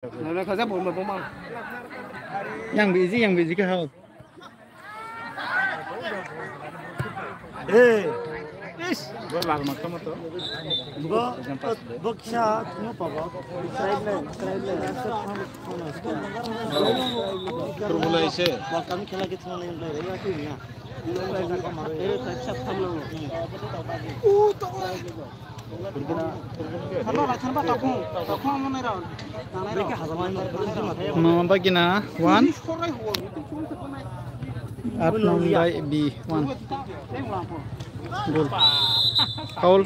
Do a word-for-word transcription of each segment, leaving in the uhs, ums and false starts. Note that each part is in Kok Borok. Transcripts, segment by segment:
Nana kaja bomba bomba. Yang biji, yang biji ka hau. Eh. Is. Gol lag mat to. Bo, bo kisa thuma pabo. Side line, side line. Tur bulai se. Welcome khela ke thuma line play re ya tu ya. Eh, tak sab tham lo. Mama bagina one. At nong bai B one. Goal. Foul.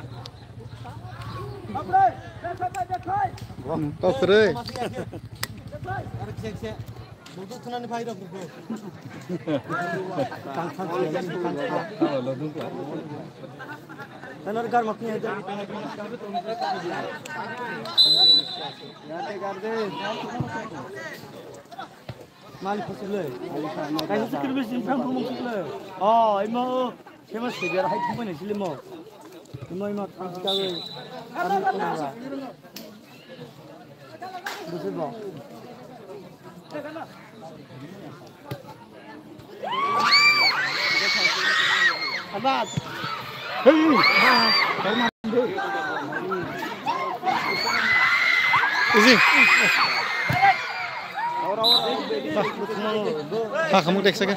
Hmm, kau kere. Butuh thunani bhai rok rok. Tang tang tang tang. Tanar gar makni aja. Garte garte. Mali khosle. Kaisa se kirbe sin phang phang khosle. Oh, imo. Khe ma sibiyar hai thumbai nai silimo. Imo imo thang si kagwi. Kami khumra. Busi bo. Abad. Hey. Easy. Ha, kamu dek saka.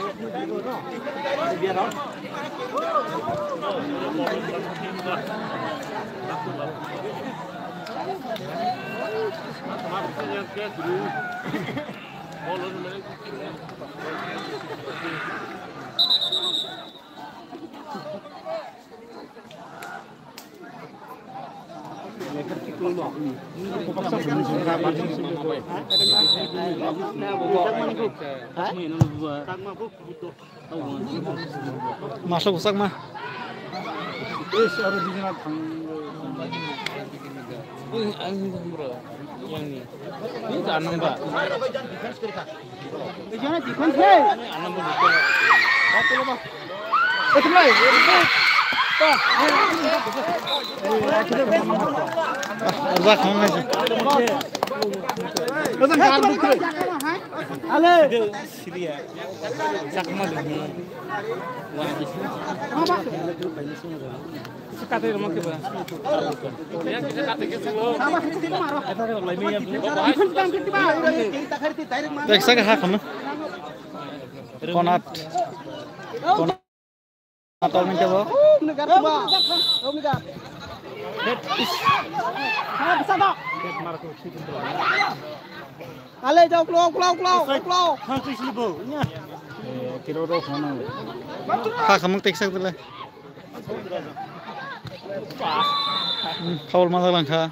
Masuk usak mah. Is, aro di jana thang. Ini anang ba. Eksa ke ha khama. Konat. Konat tol ni kebo. Ale jao, klo, klo, klo, klo. Thang twi sini bo. Nya. Eh, kiro ro khana. Ha khama teksa dile. Hmm, foul ma langkha.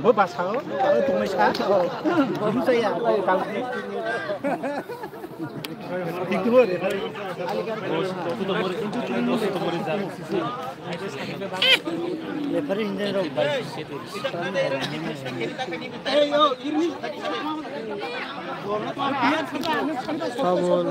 Bo basa o, o tongnai sa. Bo saya, o kal. Tik tu re. Referee hindi ro. Foul.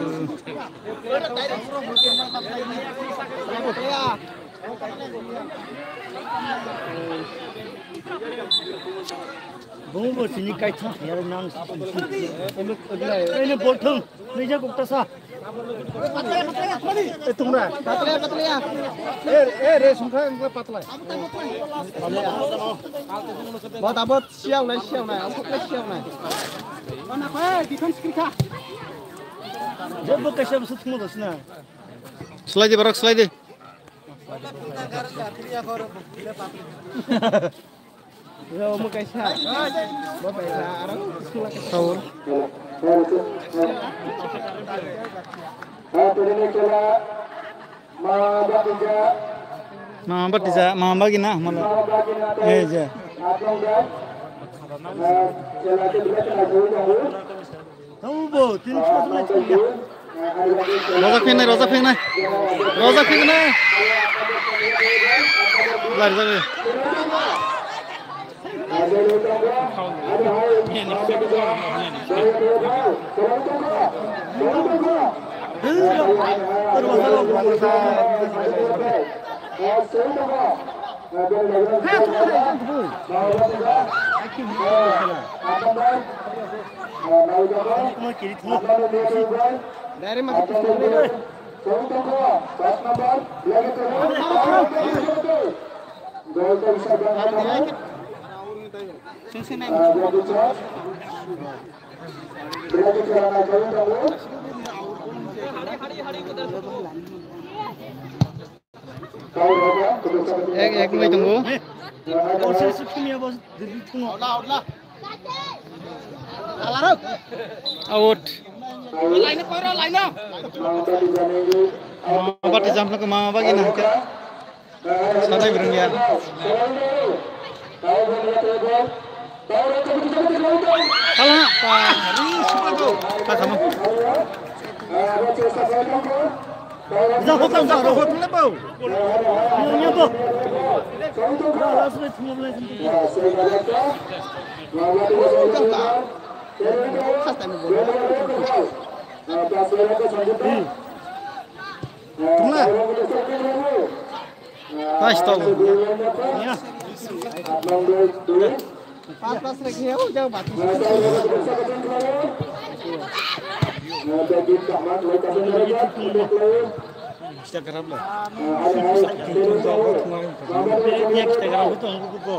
Bung bo sini kai thang ya nang. Ini bolthung, meja gupta sa. Eh, tungra. Patla, patla. Eh, eh, re sungkha engkla patla. Bot abot siau nai, siau nai, asok nai, siau nai. Mana kau defense kiri kha. Job kaisa bosok thungma dosna. Slide di, borok, slide di. Yo, omo kaisa. Bo kaisa, aro sula kaisa. Foul. Mama batija, mama bagina, mala. Eh, je. Tamo bo, tini chikasma chikya. Roja phinai, roja phinai. Roja phinai. Lari jabe. Ek, ek wngwi tongo. Out. Mama bati jam lako mama bagi na hake. Sadai burung ya. Hala, pa. Pa kama. Udah hotel, udah hotel, bau. Iya, iya, bau. Udah, langsung aja, langsung aja. Khas time bol. Iya. Tungla. Nice to. Iya. Pas, pas, rek, iya, oh, jauh, bagus. Instagram lah. Instagram itu aku buka.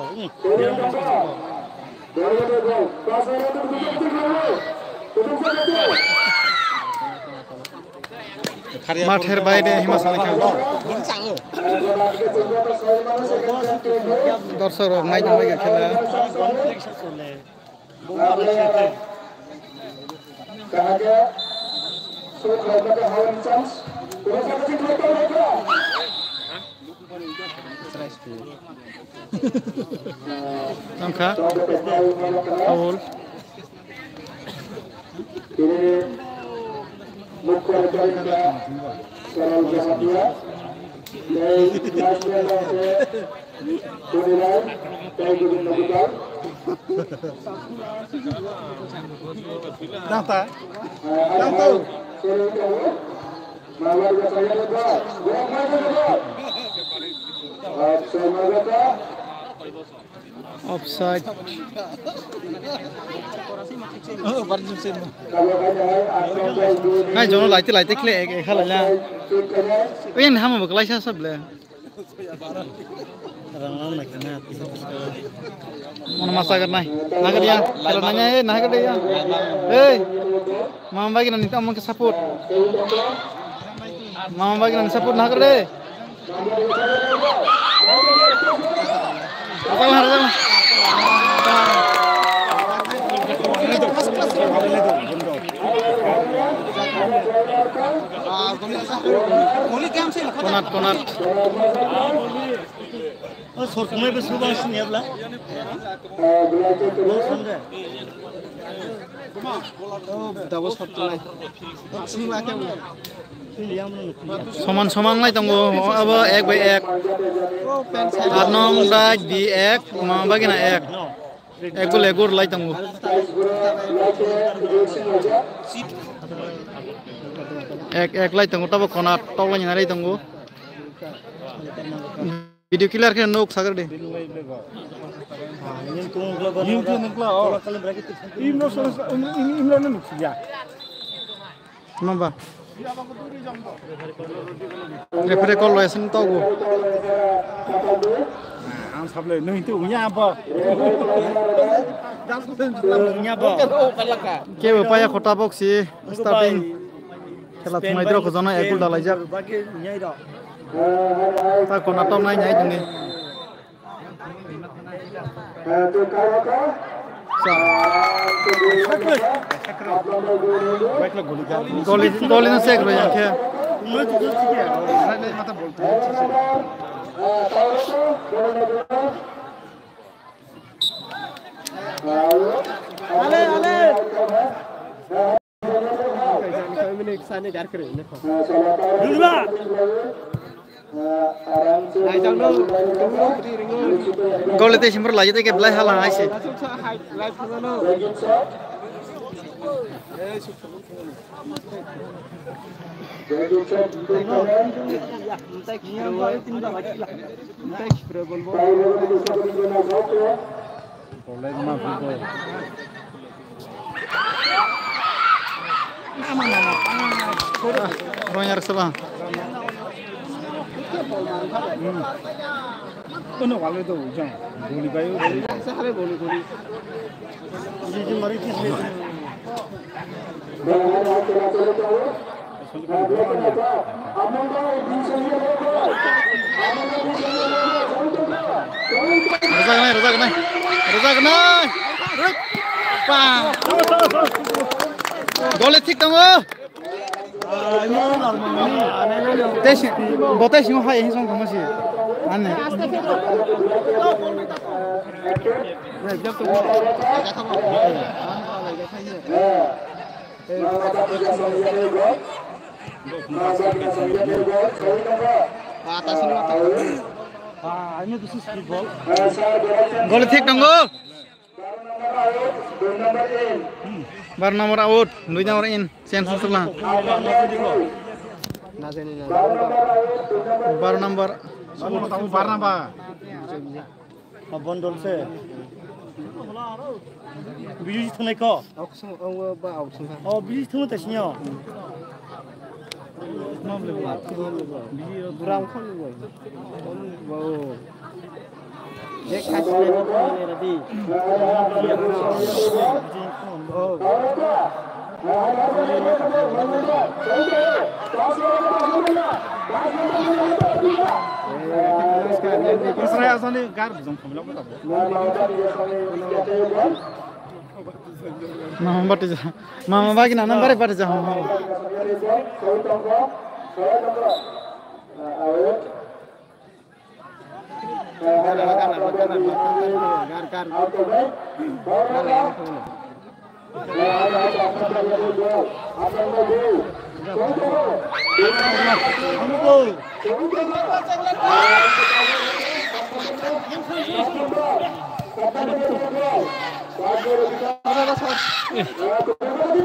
Mather baire hima sana khe. Dorsok rok nai tongbai khe khela. Tangkha. Foul. Tini mukho referee wngkha Sonal Jamatia. Tei last man wngkha Tony Rai, tei Gobindo Gopal. Nang ta? Nang ta? Offside. Nai jono laite laite khle ek ek halai la. Oyen hamo bo klaisa sable. Mono masa gar nai. Nagar ya. Kala nanya eh nagar ya. Hey. Mama bagi nani tamo ke support. Mama bagi nani support nagar de. Apa lah, apa lah. Konat, konat. Oh, sor kumai be suba sini abla. Oh, sangga. Oh, double shot tunai. Soman soman lai tongo abo ek bai ek. Ar nong dai di ek ma bagina ek. Ek gol ek gol lai tongo. Ek ek lai tongo tabo kona tok lai nai tongo. Video clear khe nuk sagar de. Mamba. Referee call loyasin togo. Ang sablai nung tu unya apa? Unya apa? Kebo paya khota box si starting. Khela thunglai dirok hojono ekul dalaijak. Ta kona tok nai nai dini. Goli goli no sek roi angkhe. Ale ale. Gole te simro laje te ke belai hala hai se. Royal Sela. Kono wale do jang. Boli bayo, boli bayo. Rwjaknai, rwjaknai, rwjaknai. Rwk. Bang. Dole thik tongo. Tei si-, bo tei singo hai, hai song tongma si. Ane. Goli thik tongo. Bar number out, dui number in, chance sala. Bar number. Bar number. Bondol se. Biji thunai ko. O biji thunai ta sinyo. Buram khon. Mama bati ja, mama bagi na nambari bati ja.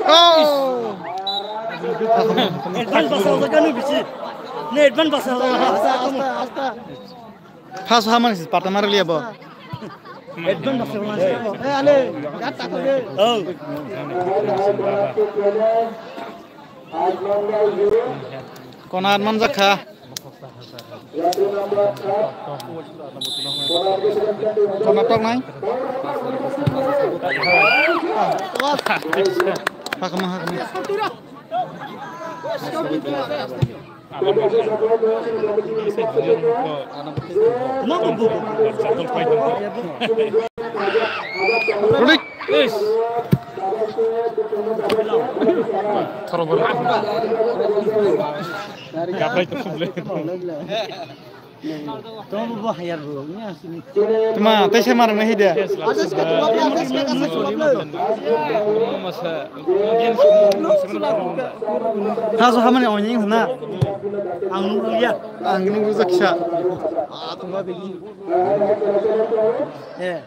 Oh! Advance basa ojak kanu bisi. Ne advance basa ojak. First hamani si pata mari liya bo. Advance basa ojak. Eh, ale, gat tak le. Oh. Kona adman jakha. Kona tok nai. Hakma, hakma. Ready? Yes. Thoro boro. Gapai to khuble. Toma, tei se marang nahi de. Haso hamani oini huna. Ang nungya. Ang nungjaksa. Eh.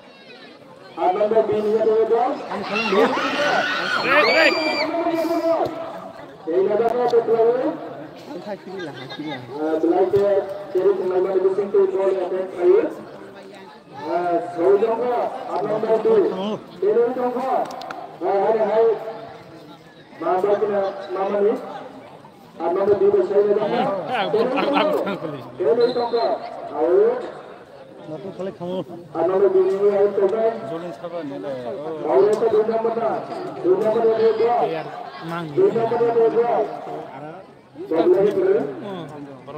Mamani. Arnamo di bai sai na dong. Teboi tongkha. Au. Nato khalai khamu. Arnamo di ni ai tongkha. Jolin saba ni le. Au, ito dui number na. Dui number ni dua. Mang. Dui number ni dua. Dua lagi terus.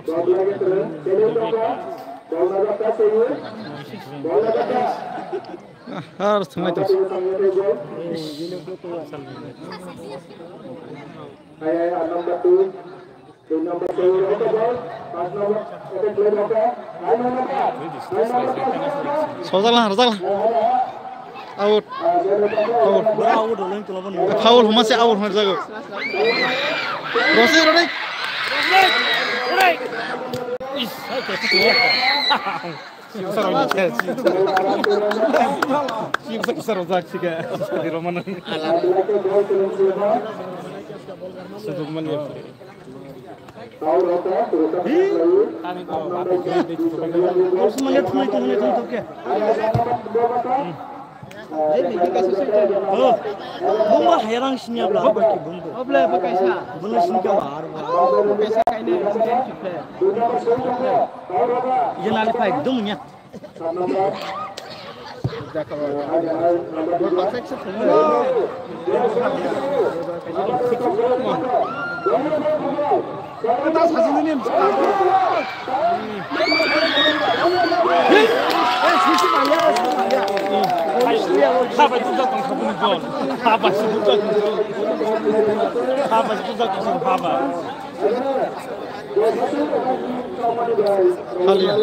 Dua lagi terus. Teboi tongkha. Dua lagi terus. Dua lagi terus. Har thumai to. Hai, hai, number two. Number two, okay, ball. Pass number, okay, play number. Hai, number. Hai, number. Sojala, rojala. Out. Out. Foul homa se out homa jago. Rosik, Rosik. Oh, bumba hayarang sinya bla, bumba ki bumba. Oble, bo kaisa. Bumba sinya ba, ar ba. Bo kaisa kaine, sinya chukle. Ye nali pa ekdom nya. Haliya.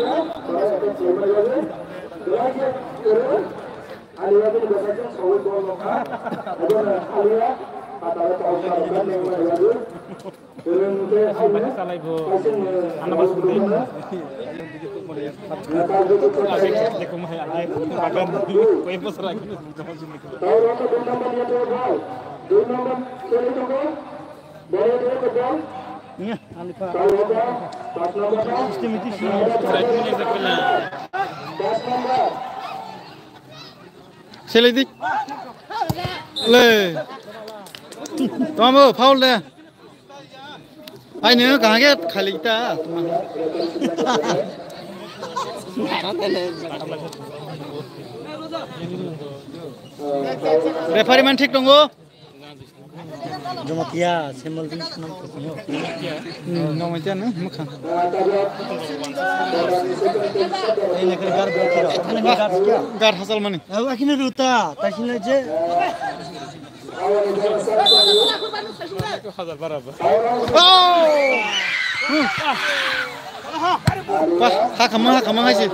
System itu sih. Selai di. Le. Tamo foul de. Ai ne kahage khali ta. Referee man thik tongo. Jamatia, Semal Bing Snam Kusinyo. Hmm, no mai tiyan, mukha. Ini ke gar berkira. Ini gar kya? Gar hasal mani. Aku akhirnya ruta, tasina je. Oh! Wah, hakama, hakama hai si.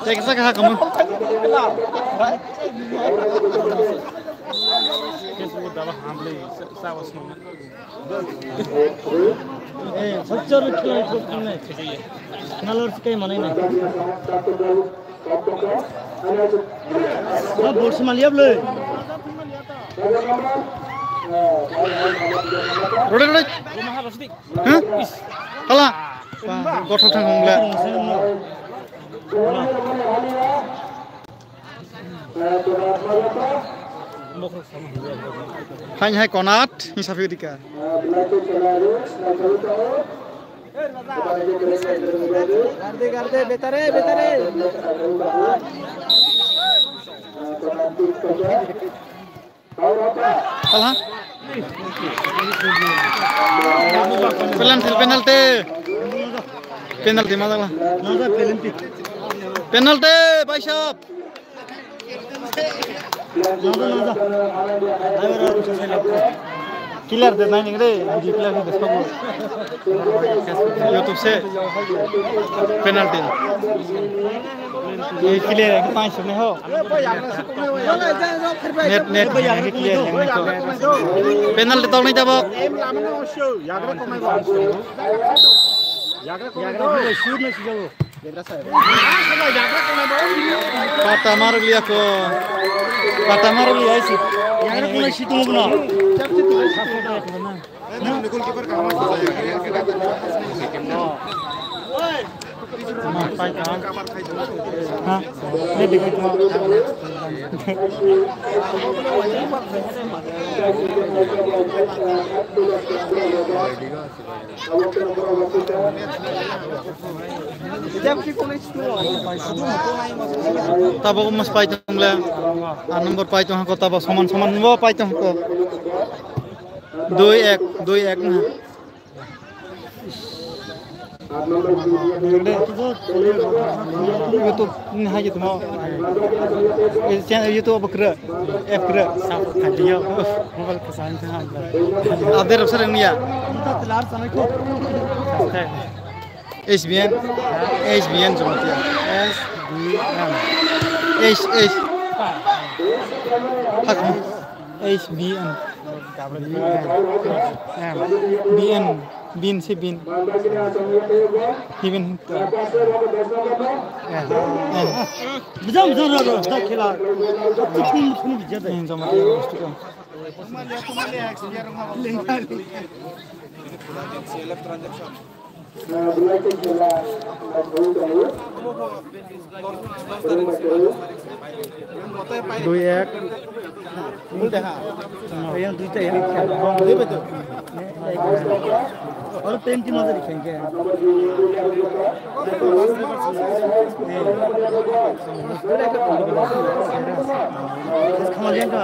Teksa hakama. Eh, soccer itu itu nalor sikai mana ini? Rode, rode. Hah? Hala. Wah, kothok thang hongla. Hain hai konat, ni sapi dika. Garde, garde, betare, betare. Salah. Penalti, penalti. Penalti, masalah. Penalti, bhai sahab. Clear de nai ningre, video clear de sabo. YouTube se penalty. Ye clear, ek panch ne ho. Net, net, ye clear, ye clear. Penalty tol nai jabo. Pata marliya ko. Pata marliya isi. Yagra kula si tongo bwno. Goalkeeper kaham. Ha? Ini dikit mo. Tabok mas pai tong le. Ar number pai tong ko, tabok soman soman bo pai tong ko. Dui ek, dui ek na. YouTube ni hai tong. Channel YouTube app kre, app kre. Sab kadiyo. Mobile ka sa. Update rok sa reng ya. S B N, S B N Jamatia. S B N. H, H. Hakam. S B N. M. B N. Bin se bin. Hibin. M. N. Bijam jor jor jor khela. Thum thum bijam. N Jamatia. Lengkali. Dui ek. Yang duita yang. Aro pen tin hajar ikhai khe. Khamalian ka.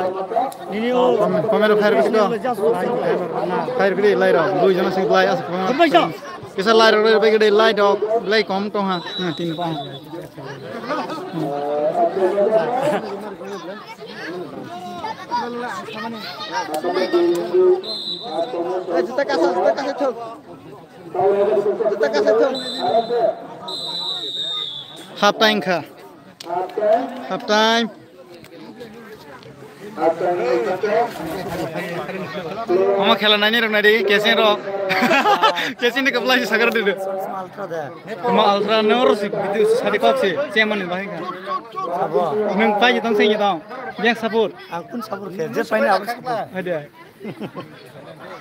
Nini o. Kom-, komero fire bisko. Fire bidi lai rok. Dui jona sing lai asuk. Kisa lai rok lai rok lai dok lai kom tong ha. Na tin pa. Juta kasa, juta kasa thok. Juta kasa thok. Half time kha. Half time. Omo khela naini rok nai di, casing rok. Casing ni kaplai si sagar di. Omo ultra no ro si, sadi kok si, chairman ni bahai kha. Nung pai tong sing tong. Yang support. Ang kun support khe, je pai na abo support. Ada.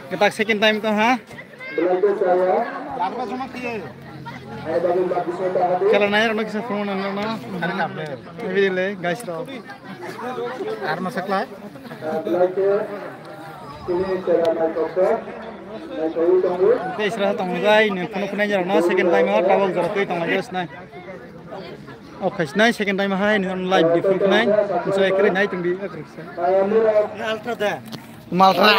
Ketak second time to ha. Kalau nanya orang kisah phone nang nang. Ini le guys to. Arma sakla. Te isra tong jai ne phone phone nang na second time ho double zero twi tong jai snai. O khaisnai second time hai ni live di phone nang. So ekre nai tung di. Ultra da. Malra.